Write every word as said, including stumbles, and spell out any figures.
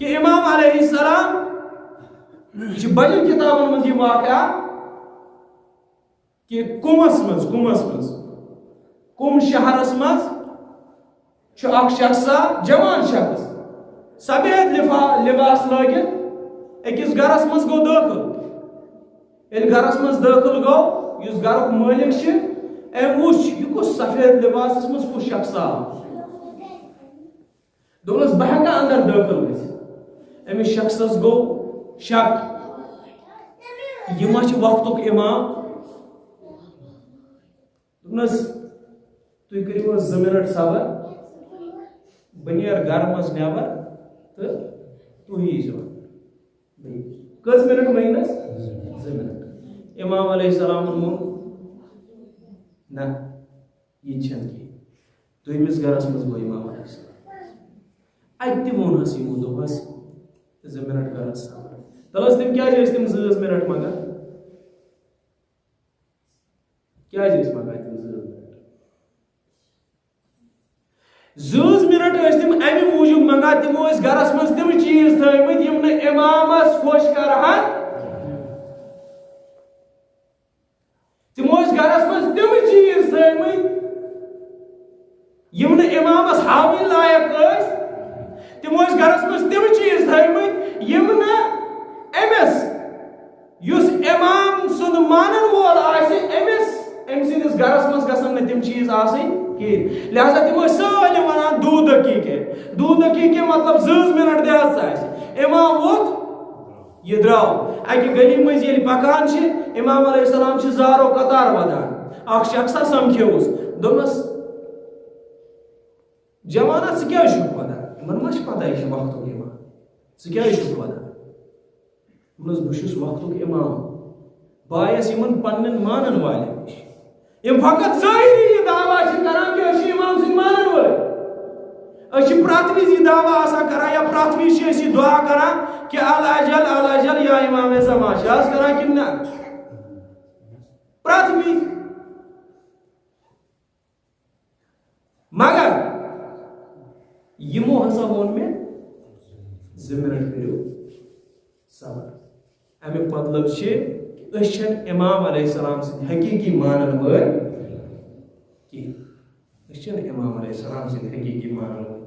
کہ امام علیہ السلام، یہِ چھُ بَجن کِتابَن منٛز یہِ واقعہ، کہ کُمس منٛز، کُمس منٛز، کُم شہرس منٛز چھُ اکھ شخصا، جوان شخص، سفید لفا-، لباس لٲگِتھ أکِس گرس منٛز گوٚو دٲخل۔ ییٚلہِ گرس منٛز دٲخل گوٚو، یُس گرُک مٲلِک چھُ، أمۍ وُچھ، یہِ کُس سفید لباسس منٛز کُس شخصا آو۔ دوٚپنَس، "بہٕ ہٮ۪کا اندر دٲخل گٔژھِتھ؟" أمِس شخصس گوٚو شک، یہِ ما چھُ وقتُک امام؟ دوٚپنَس، "تُہۍ کٔرِو حظ زٕ منٹ صبر، بہٕ نیرٕ گرٕ منٛز نٮ۪بر تہٕ تُہۍ ییٖزیو اندر۔" کٔژ منٹ مٲنِنَس؟ زٕ منٹ۔ امام علیہ السلام ووٚن، "نہ، یہِ تہِ چھَنہٕ کِہیٖنۍ۔" دوٚیمِس گرس منٛز گوٚو امام علیہ السلام۔ اَتہِ تہِ ووٚن حظ یِمو، دوٚپہَس، "زٕ منٹ کر حظ صبر۔" تَلہٕ حظ، تِم کیٛازِ ٲسۍ تِم زٕ زٕ منٹ منٛگان؟ کیٛازِ ٲسۍ منٛگان تِم زٕ زٕ منٹ؟ زٕ زٕ منٹ ٲسۍ تِم اَمہِ موٗجوٗب منٛگان، تِمو ٲسۍ گرس منٛز تِم چیٖز تھٲومٕتۍ، یِم نہٕ امامس خۄش کرہن۔ تِمو ٲسۍ گرس منٛز تِم چیٖز تھٲومٕتۍ، یِم نہٕ امامس ہاوٕنۍ لایق ٲسۍ۔ تِمو ٲسۍ گرس منٛز تِم چیٖز تھٲومٕتۍ، یِم نہٕ أمِس، یُس امام سُنٛد مانن وول آسہِ، أمِس، أمۍ سٕنٛدِس گرس منٛز گژھن نہٕ تِم چیٖز آسٕنۍ کِہیٖنۍ۔ لہذا تِم ٲسۍ سٲلِم ونان، "دو دقیقے۔" دو دقیقے مطلب زٕ زٕ منٹ دِ حظ ژٕ اَسہِ۔ امام ووٚتھ، یہِ درٛاو۔ اَکہِ گلی مٔنٛزۍ ییٚلہِ پکان چھِ، امام علیہ السلام چھِ زارو قطار ودان۔ اکھ شخصا سمکھیوس، دوٚپنس، "جوانا، ژٕ کیٛازِ چھُکھ ودان؟ یِمن ما چھِ پتہ یہِ چھُ وقتُک امام؟ ژٕ کیٛازِ چھُکھ ودان؟" دوٚپنس، "بہٕ چھُس وقتُک امام۔ بہٕ آیس یِمن پننٮ۪ن مانن والٮ۪ن نِش۔ یِم فقط ظٲہری یہِ دعویٰ چھِ کران کہِ أسۍ چھِ امام سٕنٛدۍ مانن وٲلۍ۔ أسۍ چھِ پرٛٮ۪تھ وِزِ یہِ دعویٰ آسان کران یا پرٛٮ۪تھ وِزِ چھِ أسۍ یہِ دعا کران کہِ العجل، العجل یا امام زمان چھِ حظ کران کِنہٕ نہ؟" پرٛٮ۪تھ وِزِ۔ مگر یِمو ہسا ووٚن مےٚ، "زٕ منٹ کٔرِو صبر۔" اَمیُک مطلب چھِ کہِ أسۍ چھِنہٕ امام علیہ السلام سٕنٛدۍ حقیٖقی مانن وٲلۍ کِہیٖنۍ۔ أسۍ چھِنہٕ امام علیہ السلام سٕنٛدۍ حقیٖقی مانن وٲلۍ۔